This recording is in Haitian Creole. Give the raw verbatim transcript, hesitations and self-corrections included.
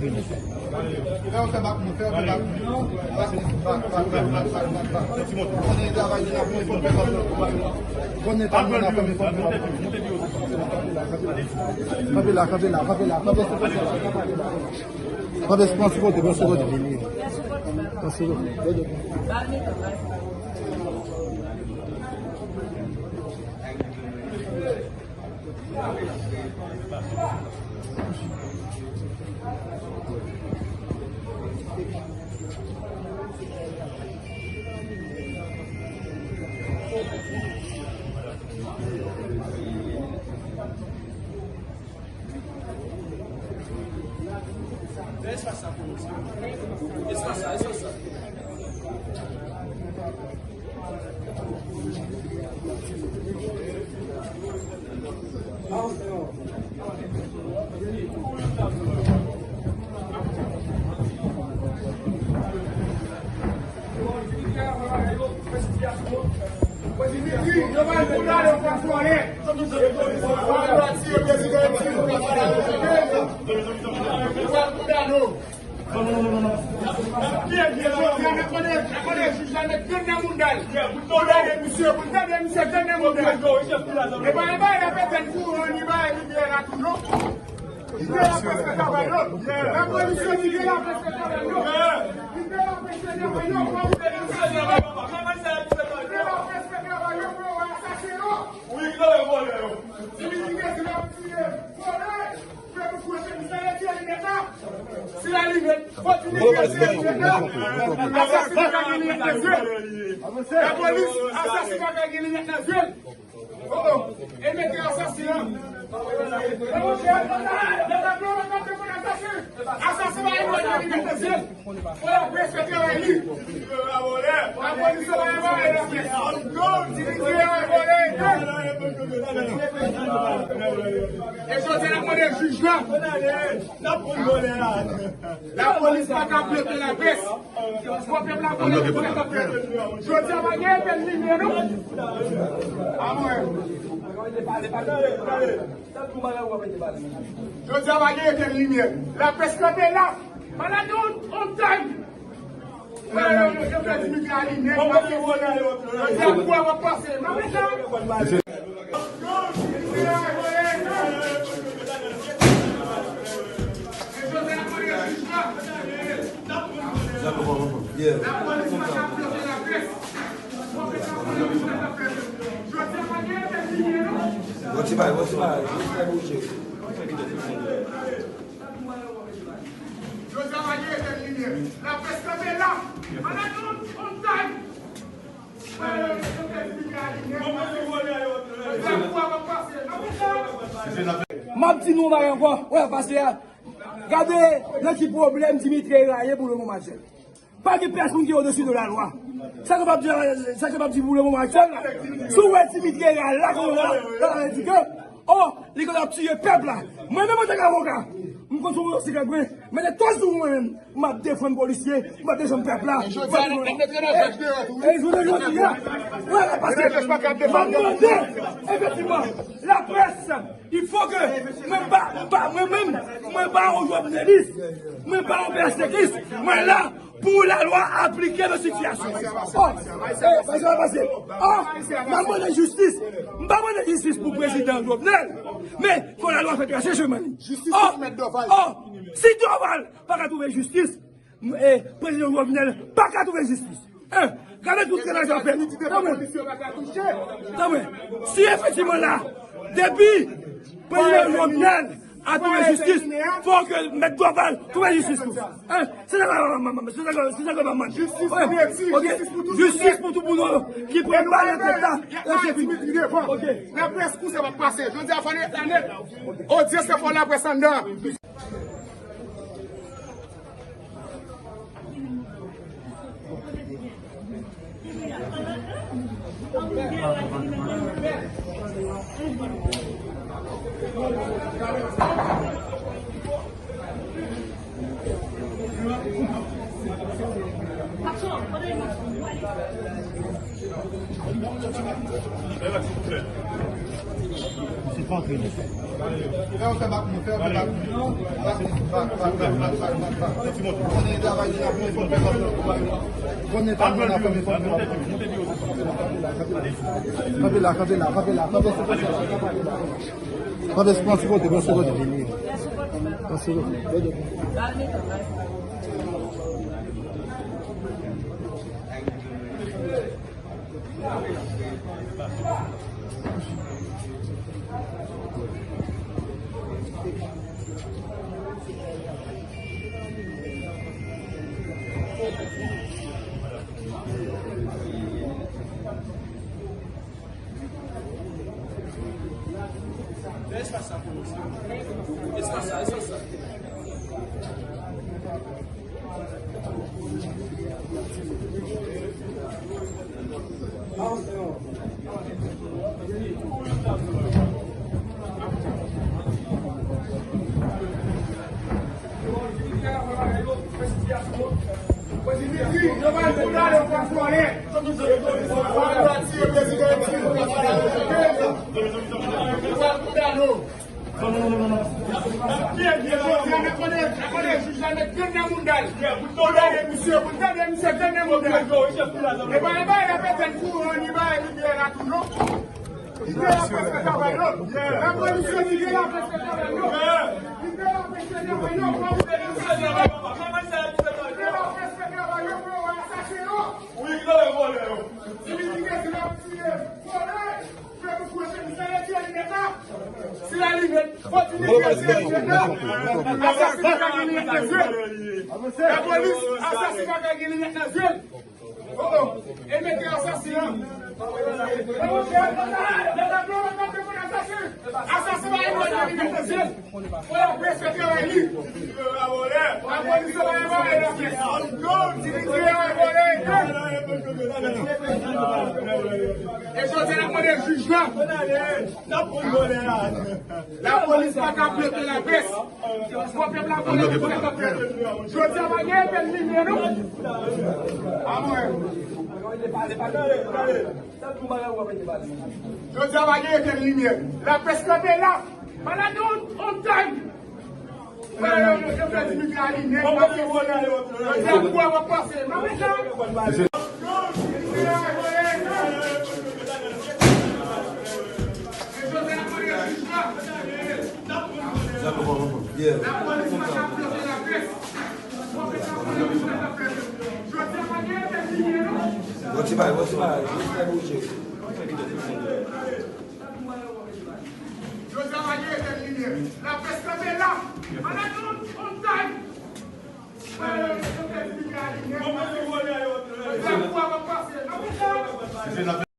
Kanpe la, kanpe la, kanpe la, kanpe sou kote la. Kanpe, pran sou kote, pran sou kote. Pran sou kote. Espas sa pou nou. Espas sa, espas sa. Jodi a, n ap konnen, n ap konnen jij la met grenn nan mouda l. Pou l tande misye, pou l tande misye grenn nan mouda l. E pa, e pa, e pa, e pa, e pa, e pa, e pa, e pa, Kite laprès fè travay yo. Lapolis yo, kite laprès fè travay yo. Kite laprès fè travay yo. Kite laprès fè travay yo pou yo wè asasen yo. Wi, kite yo vòlè yo. Dimitri Désir ap tire vòlè. Fè pou fouye se misye yo tire linèt la. Si la linèt, fò Dimitri Désir tire linèt la. Asasen pa ka gen linèt nan zye l. Lapolis, asasen pa ka gen linèt nan zye l. Oh, oh. E mete asasen an. Asasen pa gen dwa gen libète zye l. Fò laprès fè travay li. Lapolis pa gen dwa gen laprès. Dimitri a vòlè. E jodi a n ap mande jij la. Lapolis pa ka bloke laprès. Bon, pèp la konnen ki sa k ap fèt. Jodi a pa gen etèn limyè, non? Amwen. Jodi a pa gen etèn limyè. Laprès kanpe la. Malad on, on time. Yo fè Dimitri a limyè. Jodi a kou a p ap pase. Nan mechan. Jodi a pa gen etèn limyè. Laprès kanpe la. Malad on, on time. M ap di nou yon bagay ankò. Wè, pase a. Gade nan ki pwoblèm Dimitri Herard ye pou le moman aktyèl. Pa gen pèsonn ki odesi de la lwa. Sa ke m ap di, sa ke m ap di pou le moman aktyèl la. Si w wè Dimitri Herard la, kounye a la, la, la, di ke, oh, li konn ap tiye pèp la. Mwen menm antanke avoka, m konn sou yon sikrè gwen, men de tout jou mwen menm. M ap defann polisye, m ap defann pèp la. E jodi a, n ap mete nan pèp deyò tou, wi. E jodi a, jodi a, wè, la pase. M ap mande, efektivman, laprès, il faut que mwen pa, pa, mwen menm, mwen pa yon jovnelis, mwen pa yon pèsekis, mwen la pou lalwa aplike nan sitiyasyon. Oh, e, pase, pase. Oh, m ap mande jistis. M pa mande jistis pou prezidan Jovenel, men fò lalwa fè trase chemen li. Jistis pou Mèt Dorval. Oh, si Dorval pa ka twouve jistis, e, prezidan Jovenel pa ka twouve jistis. Hein, gade tout kè sa fè. Tanpri. Tanpri. Si efektivman la, depi prezidan Jovenel a twouve jistis, fò ke Mèt Dorval twouve jistis tou. Hein, se sa, se sa, se sa, se sa. Jistis pou Mèt, jistis pou tout moun ki pran bal nan tèt la. Laprès kounye a p ap pase. Jodi a fò nèt la nèt. Odyans la fò laprès anndan. Kanpe la, kanpe la, kanpe la, kanpe la. Kanpe, pran sou kote, pran sou kote. Pran sou kote. Espas sa, espas sa. Jodi a, n ap konnen, n ap konnen jij la met grenn nan mouda l. Pou tande misye, pou tande misye grenn nan mouda l. E pa, e pa, l ap etèn kouran, li bay, li vye la tou, non. Li te la prèske travay, non. Lapolis yo di te la prèske travay, non. Li te la prèske travay, non. Li te la prèske travay, non, pou yo wè asasen yo. Wi, ki lè vòlè yo. Ti li di ke si l ap tiye vòlè, fè pou kouche misye, l tiye li nèt la. Si la li nèt, fò ti li tiye li nèt la. Asasen pa ka gen linèt nan zye l. Lapolis, asasen pa ka gen linèt nan zye l. Oh, oh. E mete asasen an. Asasen pa gen linèt nan zye l. Fò laprès fè travay li. Lapolis yo pa envòye laprès. Ti misye yo envòye. E jodi a n ap mande jij la. Lapolis pa ka bloke laprès. Fò pèp la konnen ki sa k ap fèt. Jodi a pa gen etèn limyè non. Amwè. Jodi a pa gen etèn limyè. Laprès kanpe la. Malad on, on time. Frè yo, yo, yo fè Dimitri a li nèg, yo di a kou a p ap pase. Nan men sa. Yon ti bagay, yon ti bagay, jis fè bouje. Jodi a pa gen etèn limyè. Laprès kanpe la. Malad on, on time. Frè yo, yo fè Dimitri a li nèg, yo di a kou a p ap pase. Nan men sa.